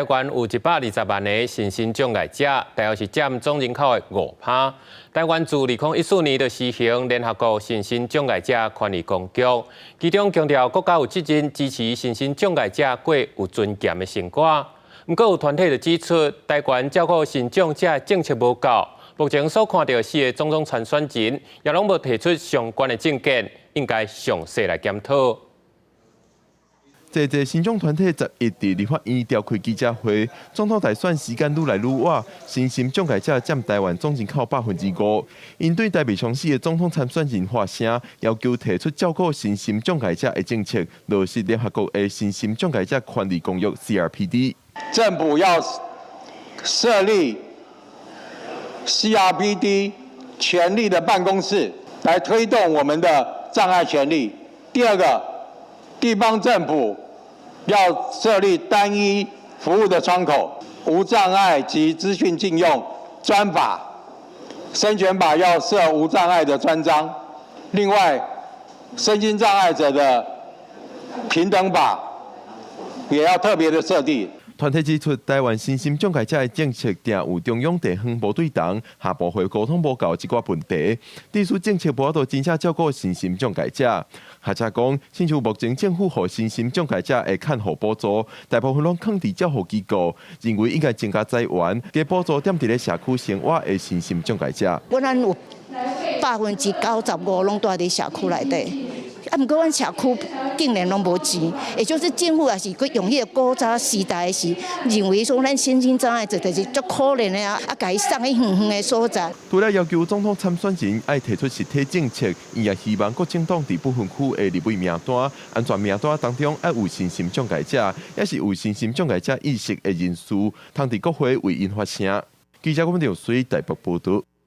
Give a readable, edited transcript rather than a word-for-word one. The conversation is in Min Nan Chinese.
台灣有120萬个身心障礙者，大約是佔總人口的5趴。台灣自2014年就施行聯合國身心障礙者權利公約，其中強調國家有責任支持身心障礙者過有尊嚴的生活。毋過有團體就指出，台灣照顧身障者的政策無夠，目前所看著四个總統參選人，也攏無提出相關的政見，應該詳細來檢討。濟濟身障團體11佇立法院召開記者會，總統大選時間愈來愈晚，身心障礙者佔台灣總人口5%。𪜶對台北上四个總統參選人發聲，要求提出照顧身心障礙者的政策，落實聯合國的身心障礙者權利公約 CRPD。政府要設立 CRPD 權利的辦公室，來推動我們的障礙權利。第二個，地方政府要設立單一服務的窗口，無障礙及資訊禁用專法，身權法要設無障礙的專章。另外，身心障礙者的平等法也要特別的設定。團體指出，台灣身心障礙者的政策定有中央地方無對同，下部會溝通無夠這寡問題，致使政策無法度真正照顧身心障礙者。學者講，親像目前政府予身心障礙者的看護補助，大部分攏囥佇照護機構，認為應該增加資源，加補助踮佇咧社區生活的身心障礙者。阮有95%攏蹛佇社區內底。啊，毋過阮社區竟然攏無錢，也就是政府也是閣用彼个古早時代的時，認為說咱身心障礙者就是足可憐的啊，啊，共伊送去遠遠的所在。除了要求總統參選人愛提出實體政策，伊也希望各政黨佇不分區的立委名單、安全名單當中，愛有身心障礙者，抑是有身心障礙者意識的人士，通佇國會為𪜶發聲。記者郭文條水台北報導。